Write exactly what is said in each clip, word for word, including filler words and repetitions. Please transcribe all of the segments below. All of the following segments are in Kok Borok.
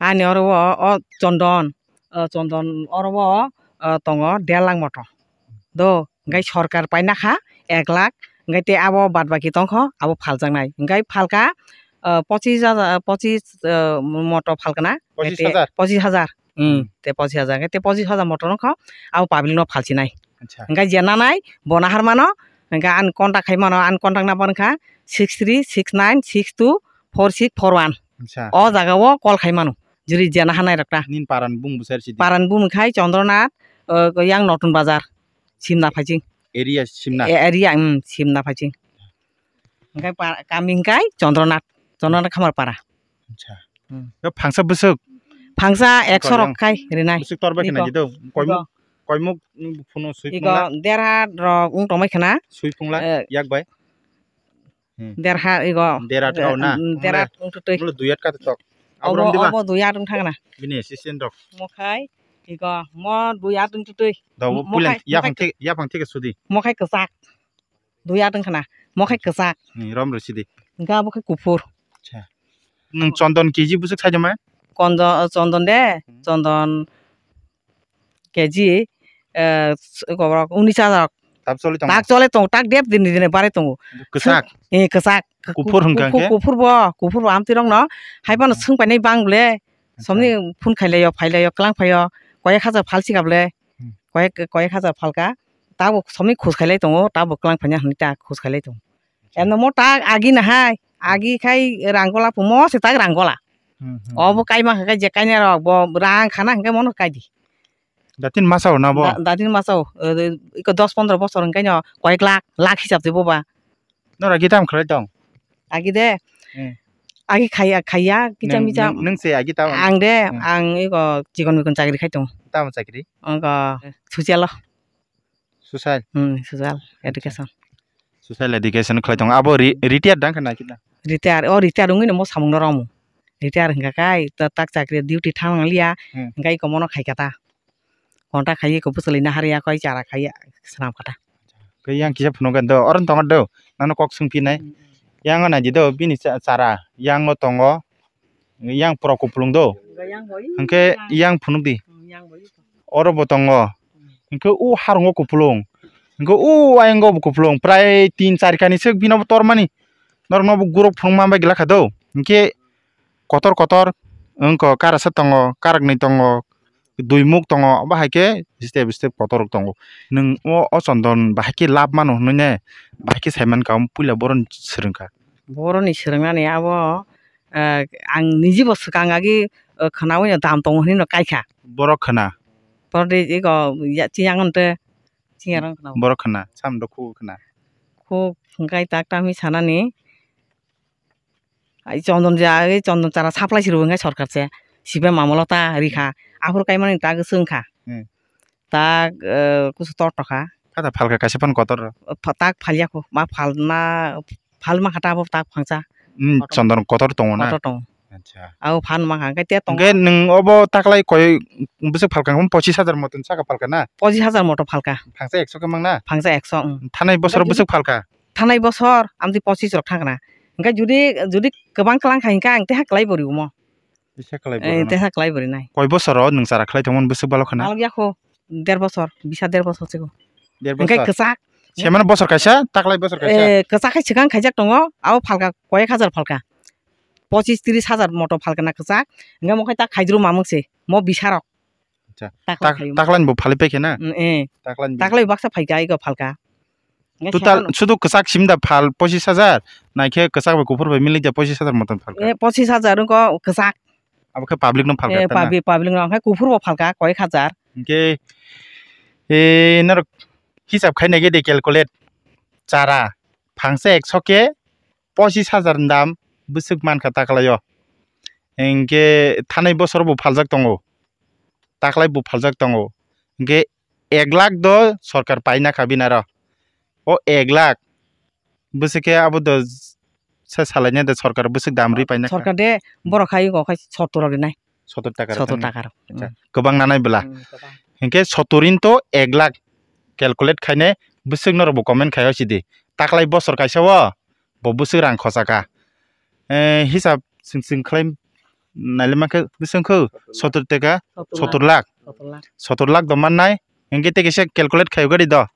Ani oro o, o chondon, o chondon oro o, o tongo der lakh moto. Do, hingke sorkar paina kha ek lakh, hingke te abo bad baki tongkho, abo phaljaknai. Hingke phalka, o, pochis hajar, pochis, o, moto phalkana, Pochis hajar? Pochis hajar. Hmm. Hmm, te pochis hajar, hingke te pochis hajar moto nokho, abo public no phalchinai. Acha. Hingke je nanai, bo naharmano, hingke ani contact khai mano, ani contact number wngkha six three six nine six two four six four one. Acha. O jaga o call khai mano. Juri jena hanai rok ta. Nin paran bung bwsar sidi. Paran bung khai Chondranath, o, yang Notun Bazar, Simna Phaiching. Area Simna? E, area, um, Simna Phaiching. Hingkai pa-, kami hingkai Chondranath, Chondranath Khamar para. Acha. Hmm. Yo phangsa bwswk? Phangsa ekso rok khai rinai. Bwswk torbai khna jidong. Koimuk, koimuk phunu sui phungla. Derha rok wng tongmai khna. Sui phungla, eh, yak bai. Hmm. Derha igo. Derha thao na? Mm, derha wngtwi. Mula dui at kata tok. Obo, abo rom diba? Obo dui at wng thangna. Bini assistant rok. Mokhai igo, mo dui at wngtwi. Da, mo, pulen mokhai, yaphang mokhai thik, yaphang thik sudi. Mokhai kwchak. Dui at wng khna. Mokhai kwchak. Ni rom rw sidi. Ga bo khai kuphur. Acha. Nwng chondon K G bwswk sai jama? Kondo-, chondon de, hmm, chondon K G, eh, s-, koborok unis hajar. Tak choli tongo? Tak choli tongo, tak dep dini dini bare tongo. Kwchak? Sung-, eh, kwchak. Kuphur hwnkha khe? Kuphur bo, kuphur bo amtwi rokno. Hai phano, hmm, swng painai bang ble. Acha. Somni phone khailaio, phailaio, klang phaio. Koyek hajar phalsi kable. Hmm. Koyek, koyek hajar phalka. Tabo somni khus khailai tongo, tabo klang phaina hwnwi ta khus khailai tongo. Acha. Eno mo tak agi nahai, agi khai rang gola, pumo se tak rang gola. Hmm, hmm, obo hmm. Kaima khe je kainai rok bo rang khana hwnkhe mono kaidi. Datin masa o na bo? Da-, datin masa o, eh, iko dos pondro bosor hwnkhe no koyek lakh, lakh hisab de boba. Nora agi tam khlai tong? Agi de? Hmm. Agi khaiya, khaiya, kicham kicham. Nwng, nwng se agi tam? Ang de, hmm, ang iko chikon mikon chakri khai tong. Tamo chakri? Ang ko, eh, susialo. Social? Hmm, social education. Social education khlai tongo. Abo re-, retire dang khe nai khe na? Retire, o retire wngwi no mo samung no romo. Retire hwnkha kai, ta-, tak chakri duty thang liya, hmm, hwnkha iko mono khai kha ta. Konta khai iko bwswlwi nahar ya, koi chara khai ya, swnam kha ta. Khe yang kisa phunuk khe do, oro tongo do, nano kok swng phinai. Hmm, hmm. Yang o nai di do, bini cha-, chara, yang o tongo. Yang pura kupulung do. Hingke yang phunuk di. Oro bo tongo. Hingke o harungo kupulung. Hingke o ayang bo kupulung. Prai tin char kani se bino bo tormani. Norok no bo guruk phunuk ma bai gila kha do. Hingke kotor kotor wngko karasa tongo, karakni tongo. Dui muk tongo, obo hai khe step step kotor rok tongo. Nwng o, o chondon bahai khe lab mano hwnwi ne, bahai khe sai mankha, omo puila boroni swrwngkha. Boroni swrwngnani abo, eh, ang nijibo swkang agi, eh, khwnaui no dam tongo hwnwi no kaikha. Borok khwna? Borok de ego ya, chiyang hwn te, chiyang rang khwna. Borok khwna, sam do khuk khwna. Khuk hwnkhe tak tamni sanani. Ai chondon ja, ai chondon chara supply se rwngkha sorkar se. Sibai mamolo ta rikha. Aphuru kaimani ta gusung kha. Hmm. Ta, eh, kusu tor tokha. Kata phalka kaisa phano kotor. Pha-, tak phalya kho. Ma phalna, phalma kha ta abo tak phangsa. Hmm, kotor. Chondon kotor tongo na? Kotor tongo. Acha. Abo phan ma kha, hwnkhe te tongo. Hwnkhe nwng obo taklai koi bwswk phalka, pochis hajar moton saka phalka na? Pochis hajar moto phalka. Phangsa ekso khe mang na? Phangsa ekso, hmm. Thanai bosor bwswk phalka? Thanai bosor amtwi pochis rok thangkha na. Hingkhe judi, judi kwbang klang kha hingkhe ang teha kwlai bo riomo. Teha kwlai bo riono? Eh, teha kwlai bo rinai. Koi bosoro nwng chara khlai tongmani bwswk balo khwna? Balok yakho der bosor, bisa der bosor chikho. Der bosor? Hingkhe kwchak. Semano bosor kaisa, taklai bosor kaisa? Eh, kwchak khai swkang khaijak tongo, abo phalka koyek hajar phalka. Pochis tris hajar moto phalka na kwchak. Hingkhe mo khai ta khaidru mamung se, mo bisarok. Acha. Taklai tak-, khaiyung. Taklai bo phali paikhe na? Mm, eh. Taklai bo. Taklai baksa phaikha, ego phalka. Total sudu kwchak simda phal pochis hajar, naikhe kwchak bai kuphur bai milikya pochis hajar moton phalka. Eh, pochis hajar wngkha kwchak. Abo khe public no phalka. Eh, ta na? Public, public no, hwnkhe kuphur bo phalka, koyek hajar. Hwnkhe, eh, norok hisab khainai khe de calculate. Chara, phangsa ekso khe pochis hajar ni dam bwswk mankha taklaio. Hwnkhe thanai bosor bo phaljak tongo. Taklai bo phaljak tongo. Hwnkhe ek lakh do sorkar paina kha bini aro. O ek lakh bwswk khe abo do se salaina de sorkar bwswk dam ri paina kha. Sorkar de borok khai go khai sottor rok rinai. Sottor taka rok. Sottor taka rok. Acha, kwbang nanai bwla. Hmm, kwbang. Hwnkhe sottor into ek lakh calculate khaine bwswk norok bo comment khai o sidi. Taklai bosor kaisa o bo bwswk rang khosa kha. Eh, hisab chwng chwng khlai nailima khe bwswng kho sotor teka, sotor lakh. Sotor lakh. Sotor lakh do mannai. Hinkhe tei kaisa calculate khayo gari do.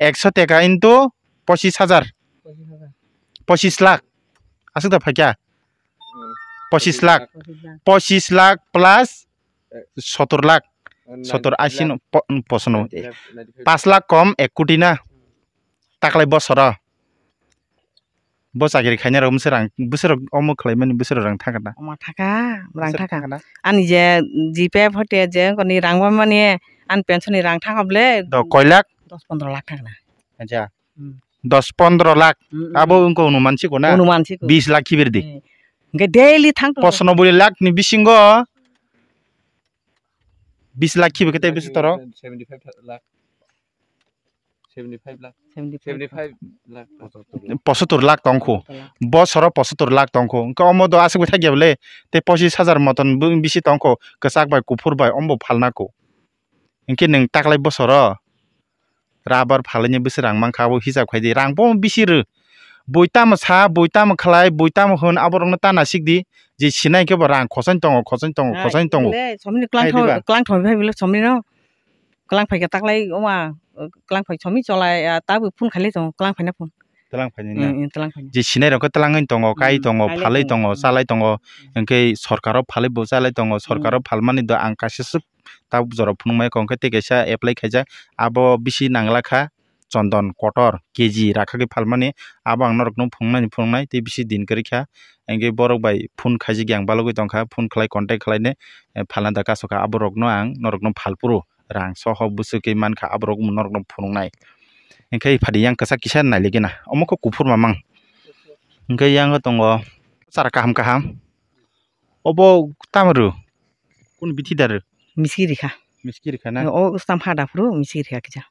Ekso teka into pochis hajar. Pochis lakh. Aswk da phaikha? Pochis lakh. Pochis lakh. Pochis lakh plus sotor lakh. Sotor ashi no po-, posono. Pas lakh kom ek koti na. Taklai bosoro. Bo chakri khainai rok bwswk rang, bwswk rok omo khlaimani bwswk rok rang thangkha na? Omo thaka, rang thaka. Ani je G P F hoite je wngkoni rang mani ani pension ni rang thangkha ble. Do koi lakh? Dos pondro lakh thangkha na. Acha. Hmm. Dos pondro lakh. Hmm, hmm. Abo wngkha onuman siko na? Onuman siko. Bis lakh khibir di. Hmm. Hingke daily thang tongo. Posonoboi lakh ni bisingo bis lakh khibi khe tei bwswk toro? Seventy five lakh. Seventy five lakh. Seventy five lakh. Posotor lakh tongkho. Posotor lakh. Bosoro posotor lakh tongkho. Hwnkhe omo do aswk bai thakya bwle. Tei pochis hajar moton bisi tongkho. Kwchak bai kuphur bai ombo phalna kho. Hwnkhe nwng taklai bosoro rubber phalaini bwswk rang mankha abo hisab khaidi. Rang bo bisi rw. Bui tamo sa, bui tamo khlai, bui tamo hwn aborokno ta nasikdi. Je sinai khe bo rang khosani tongo, khosani tongo, khosani tongo. Somni kwlang thong, kwlang thong bai bwle somni no. Kwlang phaikha taklai oma, kwlang phai somi cholai, ah, tabuk phone khailai tongo, kwlang phaina phone. Twlang phaini na? Mm, mm, twlang phaini. Je sinai rok khe twlangwi tongo, kai tongo, phalwi tongo, chalai tongo. Mm. Hwnkhe sorkaro phalwi bo chalai tongo, sorkaro phalmani do ang kaisa swk tabuk jora phunukmai kho, hwnkhe tei kaisa apply khaijak, abo bisi nangla kha. Chondon kotor K G rakha khe phalmani, abo ang norokno phunuknani phunuknai tei bisi din kwrwi kha. Hwnkhe borok bai phone khaijak yang balugwi tongkha, phone khlai contact khlainai, eh, phalna da kaso kha, aborokno ang norokno phalphuru rang soho bwswk khe mankha, aborok norokno phunuknai. Hwnkhe phadi yang kwchak kisa nailigena, omo khe kuphur mamang. Hwnkhe yang tongo chara kaham kaham, obo tamo rw? Kunu bithi da rw? Miski rikha. Miski rikha na? O ustam ha da phuru miski rikha kisa.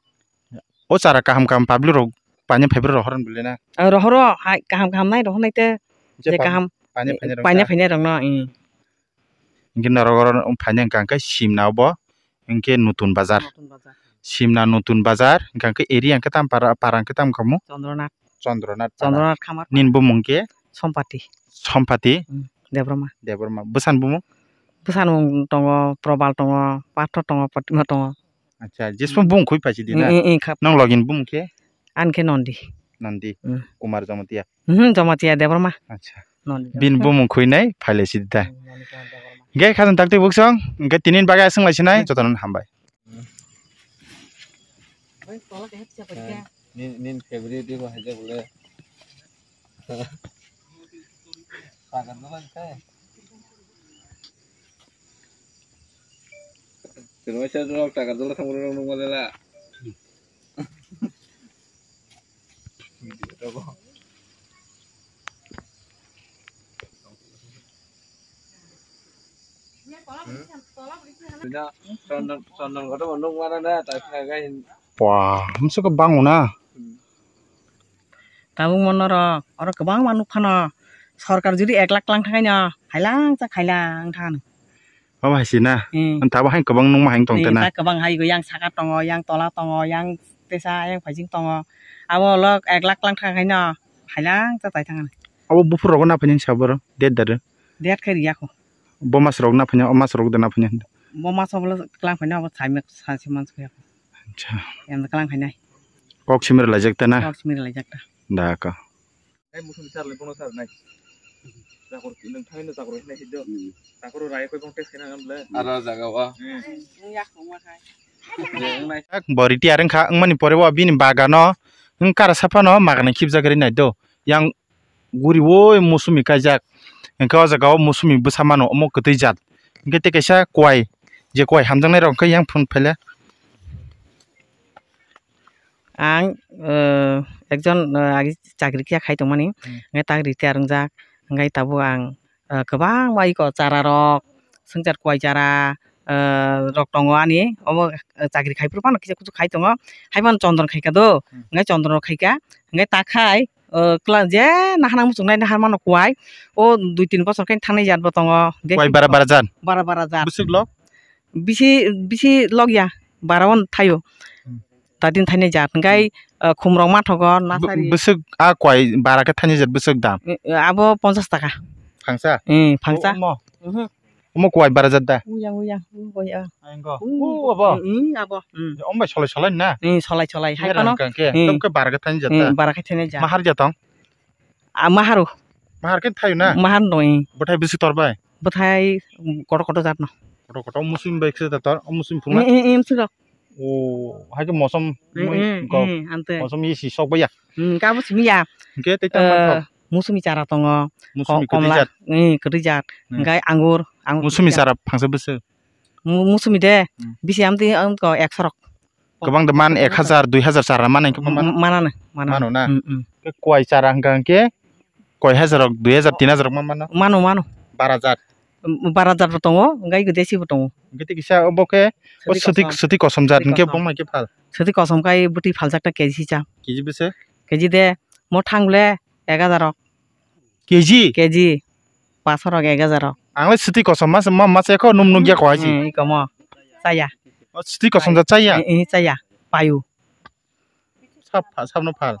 O chara kaham kaham public rok paina phaibrwi rohor bwle na? Ah, rohoro hai kaham kaham nai rohor nai te je kaham paina phainai rok paina phainai rok no. Hwnkhe norok oro phainai hwnkha hwnkhe Simna obo hwnkhe Nutun Bazar. Nutun Bazar. Simna Nutun Bazar hwnkha hwnkhe area hwnkhe tam para, para hwnkhe tam khamu? Chondronath. Chondronath para. Chondronath Khamar. Nini bumung khe? Sompati. Sompati? Hmm, Debbarma. Debbarma. Bwsani bumung? Bwsani bumung tongo, Probal tongo, Pathor tongo, Pratima tongo. Acha, jesmo bumung khui paisi di na? Eh, eh, eh, khap. Nang login bumung khe? Ani khe Nondi. Nondi. Hmm. Kumar Jamatia. Mhm, Jamatia Debbarma. Acha. Nondi. Bini bumung khuinai phailai sidi ta. Hmm, Nondi Kumar Debbarma. Hwnkhe khajang takti buksong, hwnkhe tinin bagwi aswng lai sinai, jotono hambai. Nin, nin favorite bo haijak bole. Tagar dolo khe. Sini waisa dolo tagar dolo thang bolo nung bole la. Chondon, chondon kotor bo nung mano na, tai phai gai. Pua, hamsa khe bango na. Tabuk mo norok, oro kwbangma nuk phano. Sorkar jodi ek lakh tlang thangkhaino, hailang cha khailang thangano. Abo hai si na? Hmm. Ang tabuk hai kwbang nungma hai tong tena. Hmm, ta kwbang hai go, yang saka tongo, yang tola tongo, yang tesa, yang phaising tongo. Abo lok ek lakh tlang thangkhaino, hailang cha tai thangano. Abo buphur rogo na phaining saboro, det dare. Det khai riya kho. Bo mas rok na phaining, o mas rok de na phaining. Bo mas obo tlang phaino abo saimik sa se mansuya kho. Acha. Yang tlang phainai. Kok simir lajak ta na? Kok simir lajak ta. Da ka. Ai musu ni sar le bono sar nai. Jakor ki nang thai no jakor hinai hido. Jakor rai koi bong tes kena ngamle. Ara jaga wa. Hmm. Yak ma khai. Bo retire wngkha, wngmani pore bo bini bagano wng kara saphano magana khibjak ri nai do. Yang guri o musumi kaijak. Hwnkhe o jaga o musumi bwsa mano, omo kwtwi jat. Hwnkhe tei kaisa kwai, je kwai hamjaknai rok hwnkhe yang phun phaile. Ang, eh, ekjon, eh, agi chakri kiya khai tongmani, hmm, hwnkhe tak retire wngjak, hwnkhe tabuk ang, eh, kwbangma iko chara rok, swngchar kwai chara, eh, rok tongo ani, omo, eh, chakri khai phuru phano kisa kuchu khai tongo, hai phano chondon khai kha do, hmm, hwnkhe chondon rok khai kha, hwnkhe ta khai, O, kla-, je nahana muchungnai naharmano kwai. O dui tin bochor khe thangnai jat bo tongo. Kwai bara bara jat? Bara bara jat. Bwswk lok? Bisi, bisi lok ya. Bara on thaio. Hmm. Tadin thainai jat. Hwnkhe, hmm, o, khumrok mathogo, bw-, nasari. Bwswk a kwai bara khe thainai jat bwswk dam? E, e, abo ponchas taka. Phangsa? E, phangsa. O, omo? Mhm. Omo kuwai bara jat da? Uyang, uyang, uyang. Ayang ko. Hmm. Oh, abo? Hmm, abo. Hmm. Om bai solai solai na? Hmm, solai solai. Hai Mera kono? Hangka ke, hmm, tok ke bara ke thani jat da? Hmm, bara ke thani jat. Mahar jat tong? Ah, maharu. Mahar ke thayo na? Mahar no, eh. Bothai bisi tor bai? Bothai, um, koto koto jat no. Koto koto, muslim bai kse tor, muslim phung na? Hmm, hmm, hmm, siro. Oh, hai ke mosom, hmm, mui hmm, ko, hmm, ante. Mosom isi sok bai ya? Hmm, kabo simi ya. Hingke tei tang manthok? Eh, musumi chara tongo. Musumi ko-, kwtwi komla, jat? Eh, kwtwi jat. Hmm. Hingke angur, angur kwtwi jat. Musumi chara phangsa bwswk? Mu-, musumi de, hmm, bisi amtwi, am ko ekso rok. Kwbang de man ek hajar, dui hajar chara man hingke man? M-, manano, manano. Mano na? Hmm, hmm. Ke kuwai chara hingka hingke koi hajar rok, dui hajar, tin hajar rok man mano? Mano, mano. Bara jat? M-, bara jat bo tongo, hingke desi bo tongo. Hingke tei kisa obo ke, o swtwi swtwi kosom. Swtwi kosom jat hingke bongma ke phal? Swtwi kosom kai bwtwi phaljak ta K G cha. K G bwswk? K G de, mo thang le ek hajar rok. K G? K G. Paso rok ek hajar rok. Ang le swtwi kosom mas, ma, mas ekho num nung ya ko hai si. Hmm, iko mo. Chaya. O swtwi kosom jat chaya? Eh, eh, chaya. Payu. Sab pha-, sabno phal.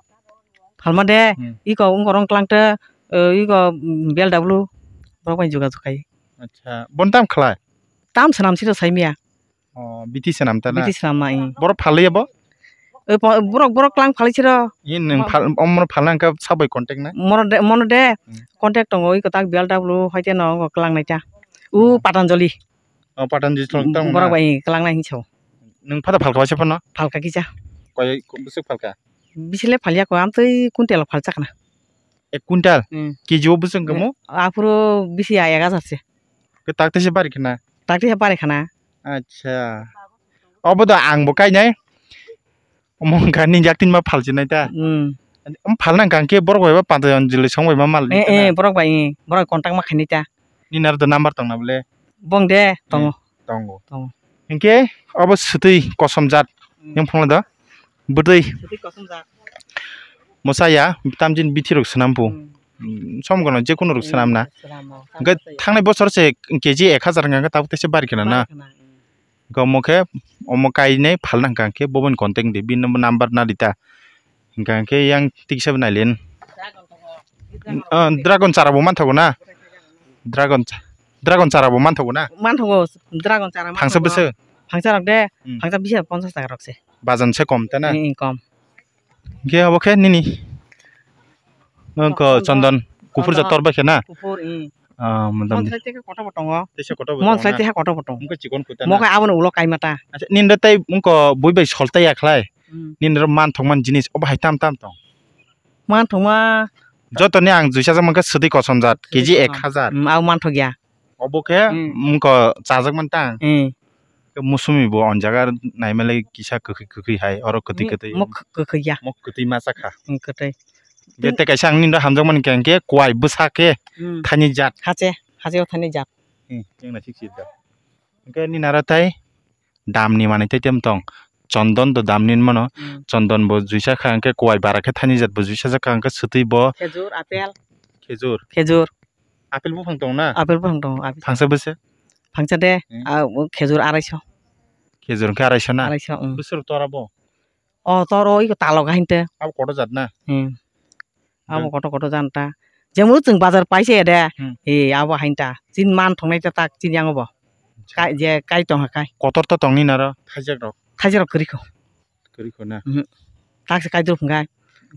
Phalma de, hmm, iko wngkor wng klangte, eh, iko, mm, B L W, borok bai jogajog khai. Acha, bon tam khlai? Tam swnam siro saimia. Oh, biti swnam ta na? Biti swnam na, eh. Borok phalwi abo? Eh, po-, borok, borok klang phalwi siro. Ye nwng phal-, omro phalna hwnkha sabai contact na? Mono de, mono de, hmm, contact tongo, iko tak B L W, hoite no wngkor klang naita. U, oh, Patanjali. Oh, Patanjali tong, tong na? Borok bai klang nai hinwi sao. Nwng phata phalka waisa phano? Phalka kisa. Koi bwswk phalka? Bisi le phalya ko, amtwi kuntel phalchakna. Ek kuntal? Hmm. K G o bwswk wngkha mo? Eh, aphuru bisi ya ek hajar se. Ke tak teisa bari khna? Tak teisa bari khna. Acha. Obo do ang bo kainai. Omo wngkha nini yak tin ma phalchinai ta? Hmm. Omo phalna hwnkha khe borok bai ba Patanjali song bai ma mal ni ta na? Eh, eh, borok bai, eh, borok contact ma khainai ta. Nini aro do number tong na bole? Bong de, tongo. Eh, tongo. Tongo. Hinkhe obo swtwi kosom jat, hmm, yang phunukla do. Bwtwi. Swtwi kosom jat. Mosa ya, tamjin bithi rok swnam pu. Hmm. Hmm, som gono je kunu rok swnam na. Hmm, swnam o. Hinkhe thangnai bosor se K G ek hajar hwnkha khe tabuk teisa bari khna na. Bari khna, hmm. Hinkhe omo khe, omo kainai phalna hwnkha khe bo boni contact di, bini number na di ta. Hingka khe yang tiksa bo nailin. Dragon tongo. Ah, dragon chara bo manthogo na? Dragon cha-, dragon chara bo manthogo na? Manthogo, dragon chara manthogo. Phangsa bwswk? Phangsa rok de, hmm, phangsa bish ponchash taka rok se. Bajan se kom ta na? Ni kom. Hingke abo khe nini? Wngkha chondon. Chondon. Kuphur ja tor bai khe na? Kuphur, hmm. Ah, motamoti. Mon sai tei kotor bo tongo. Teisa kotor bo tongo na? Mon sai tei kotor bo tongo. Wngkha chikon kuita na? Mo khe abono ulo kaima ta. Acha, nini da tei wngkha bui bai sol tei ya khlai? Hmm. Nini ro manthokmani jinis obo hai tam tam tong? Manthokma. Jotoni ang juisa jak mankha swtwi kosom jat, swtwi kosom. K G ek hajar. Hmm, abo manthok ya. Obo khe, hmm, wngkha chajakmani tang. Hmm. Musumi bo o jaga naima le kisa kwkhwi kwkhwi hai, oro kwtwi kwtwi. Mo kwkhwi ya. Mo kwtwi masa kha. Hmm, kwtwi. Bete kaisa ang nini ro hamjakmani khe, hwnkhe kuai bwsa khe, hmm, thani jat. Hache, hache o thani jat. Hmm, yang na sik sik da. Hwnkhe nini aro tai dam ni manwi tei tem tong. Chondon do dam ni mano. Hmm. Chondon bo juisa kha, hwnkhe kuai bara khe thani jat bo juisa jak kha, hwnkhe swtwi bo. Khejur, apel. Khejur. Khejur. Apel buphang tong na? Apel buphang tongo, apel. Phangsa bwswk? Phangsa de, hmm, ah, o khejur arai so. Khejur hwnkhe arai so na? Arai so, hmm. Bwswk tora bo? O toro iko talo ga hinte. Abo kotor jat na? Hmm. Abo kotor kotor jat ta. Jemon chwng bazar paise de. Hmm. E abo hain ta. Chin man thongnai ta tak chin yang bo. Acha. Kai je kai tong ha kai. Kotor to tong ni naro? Thajak rok. Thajak rok kwrwi kho. Kwrwi kho na? Mhm. Tak se kai dro phungai.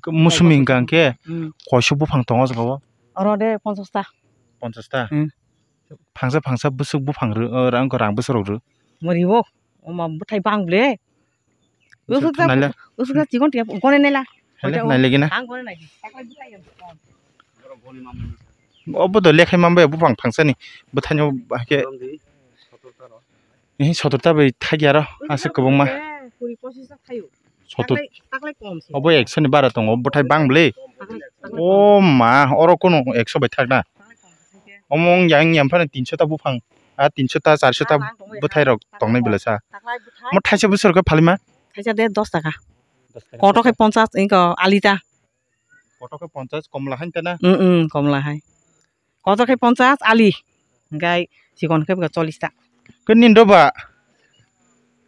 Musumi hingka hingke, hmm, koisu buphang tongo jaga o? Oro de ponchash ta. Ponchash ta? Hmm. Phangsa phangsa bwswk buphang rw, o rang ko rang bwswk rok rw. Mori bo, oma bwthai bang ble. Usuk ta, naile. Usuk ta chikon tiya, gone naila. Naile, naile gina. Ang gone nai. Obo do lekhai mambai buphang phangsa ni bwthai no bahai khe. Ehe, sotor ta bai thagi aro, aswk kwbangma. Kuri pochis ta thaio. Sotor. Taklai, taklai kom se. Obo ekso ni bara tongo, bwthai bang bwle. Taklai, taklai kom. O ma, oro kono ekso bai thakna. Taklai kom se khe. Omo wng yang yang phano tinso ta buphang, a tinso ta, charso ta bwthai rok tongnai bwle sa. Taklai bwthai. Mo thaisa bwswk khe phalima? Thaisa de dos taka. Dos taka. Kotor khe ponchas, inko ali ta. Kotor khe ponchas, komla hai ta na? Mm, mm, komla hai. Kotor khe ponchas ali. Hingkai chikon khe chollish ta. Khe nini do ba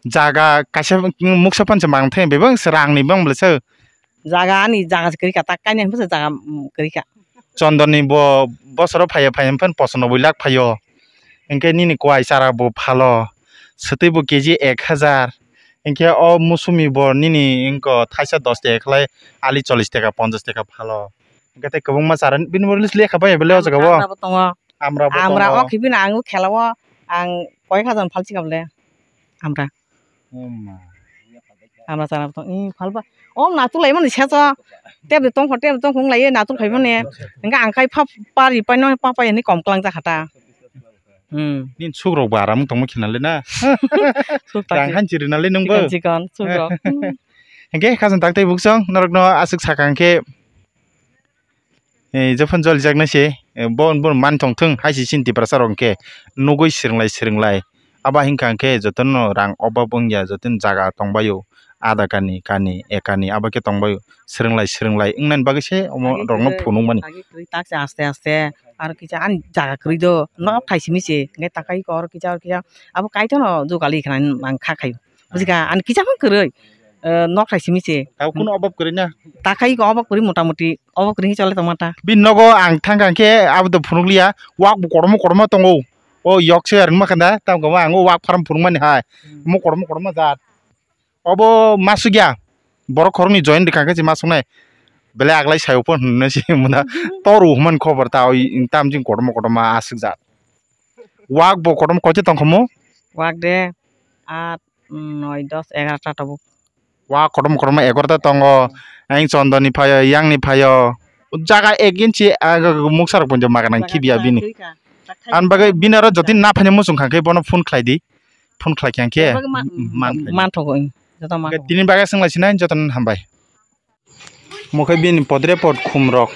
jaga kaisa muksa phan se mang the, bebak se rang ni bang bwle se. Jaga ani jaga se kwrwi kha, tak kainwi hwnba se jaga, mm, kwrwi kha. Chondon ni bo bosoro phaiya phaiya phan pochonoboi lakh phaiyo. Hinkhe nini kwai chara bo phalo, swtwi bo K G ek hajar. Hinkhe o musumi bo nini wngkha thaisa dos taka khlai, ali chollish taka, ponchash taka phalo. Hinkhe tei kwbangma chara bini bo list lekha bai bele o jaga o. Amra bo tongo. Amra bo Amra tongo. O khibina ang khelao ang koyek hajar phalsi kable. Amra. Oh ma. Amra chana tong, ih, phalba. O natuk lai mani secho. Tebde tongkho, tebde tongkho wng lai, natuk khai mani. Hinkhe ang khai pha, pari paino, pa pai hinwi kom klang jakha ta. Hmm. Nini sukrok bo aram tongma khinale na. Suk ta Rang khe. Han chiri nale nungbo. Chikon, chikon, sukrok. Hinkhe khajang tak tei buksong, norokno aswk sakang khe. Eh, jephun jolijaknai se, eh, bo, bo man tong thung, hai se chini Tiprasa rok hwnkhe nugui swrwnglai, swrwnglai. Abo hinkha hwnkhe jotono rang obab wngya, jotono jaga tongbaio, ada kani, kani, ekani, abo khe tongbaio, swrwnglai, swrwnglai wngnani bagwi se omo rokno phunukmani. Agi kwrwi tak se aste aste, aro kisa ani jaga kwrwi do, nok thai simi se, hwnkhe takai khe oro kisa, oro kisa, abo kaithano jugali khna ang kha khaio. Bujikha, ani kisa phano kwrwi, eh, nok thai simi se. Tabo kunu obab kwrwi na? Takai khe obab kwrwi, motamoti obab kwrwi chole tongma ta. Bini nogo ang thangkha khe abo to phunukliya, wak bo kotorma kotorma tongo. O yok se ar wngma khe da, tamo khe ang o wak farm phunukmani hai. Hmm. Omo kotorma kotorma jat. Obo masukya, borok khoroknwi join rwkha khe se masuknai. Belai aglai sayo phone hwnwi se muna toru hwnmani khobor ta, oi tam jing kotorma kotorma aswk jat. Wak bo kotorma koita tongkhamu? Wak de, at, noi, dos, egarota tabuk. Wak kotorma kotorma egarota tongo. Ayang chondoni phaio, yangni phaio. Jaga ek inchi, ah, muksa rok ponjo maga nang khibiya bini. An bagwi bini aro jotin na phaini muchung kha khe bono phone khlai di. Phone khlai kha khe. Ebagwi ma-, man khlai di. Manthogo, joto manthogo. Tini bagwi swng lai sinai jotono hambai. Mokhe bini podre pod khum rok.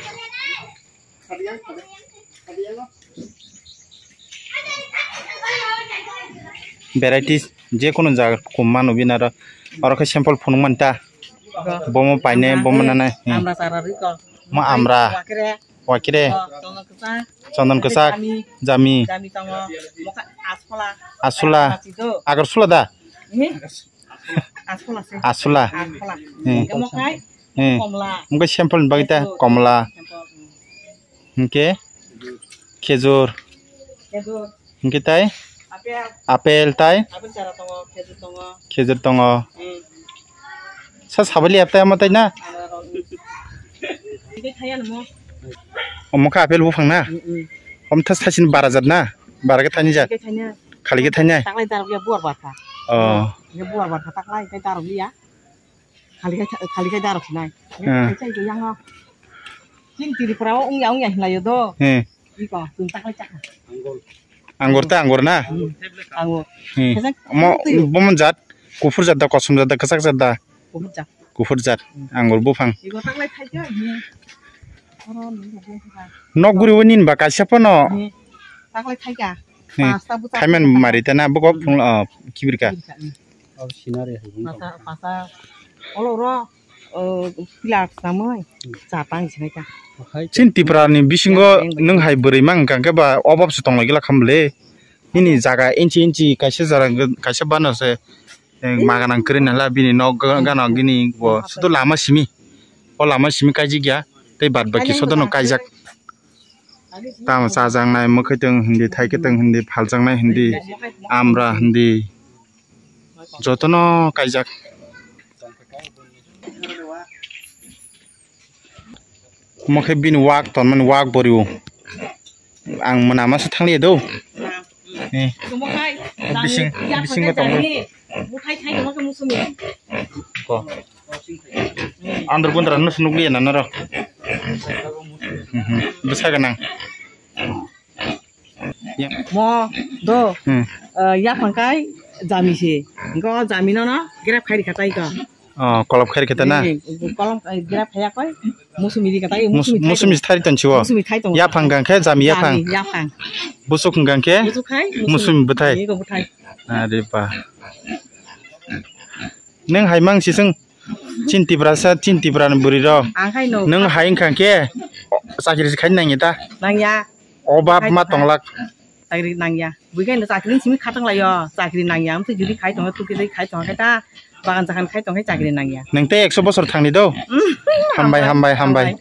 Varieties je kono jaga khum mano bini aro. Oro khe sample phunuk mani ta. Bomo paine, bomo nanai. Hmm. Amra chara rwi ko. Mo amra. Wakire. Wakire. Oh, chondon kwchak. Chondon kwchak. Jami. Jami. Jami tongo. Mokha asula. Asula. Asula. Agartala da? Hmm. Asula se. Asula. Asula. Hmm. Hingke mokhai. Hmm. Komla. Hingke sample ni bagwi ta komla. Sample. Hingke khejur. Khejur. Hingke tai? Apple. Apple tai? Apple chara tongo, khejur tongo. Khejur tongo. Hmm. Sa sabali aptai ama tai na? Hingke thaiya namo. Omo kha apple buphang na? Hmm, hmm. Om thas thasin bara jat na? Bara khe thaini jat? Hingke thaini. Khali khe thaini? Taklai darok ya buar barkha. Oh. Ya buar barkha taklai khe darok ya. Khali khai, khali khai darok sinai. Hmm. Khai khai yang o. Chini Tripura o ongya ongya hinlai o do. Hmm. Iko, tun taklai chakha. Anggur ta anggur na? Hmm. Anggur. Hmm. Khajak mo twi. Boman jat, kuphur jat da, kosom jat da, kwchak jat da? Kuphur jat. Kuphur jat, hmm. Anggur buphang. Iko taklai khai khe, hmm. Oro ni buphang. Nok guri o nin ba kaisa phano. Hmm. Taklai khai kha. Hmm. Pasta buta. Khaiman mari ta na, buko phung, ah, kibir kha. Kibir kha, hmm. Abo sinari hai wngkha. Pasa, pasa. Olo ro, o, pila samoi. Cha tang sinai ta. Chini Tripura ni bisingo nwng hai bwrwi mang kha khe ba obab se tong lai gila kham le. Nini jaga inchi inchi kaisa jora kaisa bana se, eh, maganang kwrwi nala bini nok ga-, gana gini bo sudu lama simi. O lama simi kaijik ya. Tei bad baki sodo no kaijak. Tamo chajaknai, mwkhwtwng hindi, thaikhe twng hindi, phaljaknai hindi, amra hindi, jotono kaijak. Omo khe bini wak tonmani wak boriwo. Ang mwnama se thangliya do. Eh. Bising, bisingo tongo. Ko. Andar gundra no se nukliya na naro. Mhm. Bwsa gwnang. Mo do. Hmm. Eh, yaphang kai jami se. Go jami no no grab khai rikha tai ko. Oh, kolop khai rikha ta na? Eh, kolom, eh, grab khai ya koi. Musumi rikha tai, mus-, musumi thai musumi tongo. Thari ton chiwo. Musumi thai tongo. Yaphang gang khe jami yaphang. Jami yaphang. Busuk gang khe busuk khai, musumi musumi bwthai. Ego bwthai. Are ba. Neng hai mang siseng. Chin Tiprasa, Chin Tipra ni bwrwi rok. Ang khai no. Nwng hai wngkha khe chakri se khai nangya ta? Nangya. Obab ma tonglak. Chakri nangya. Bui khai no chakri ni simi khatang laio. Chakri nangya. Amtwi judi khai tongo, tuki dai khai tongo khe ta. Bagan jagan khai tongo khe chakri nangya. Nwng tei ekso bosor thangni do. Hambai, hambai, hambai.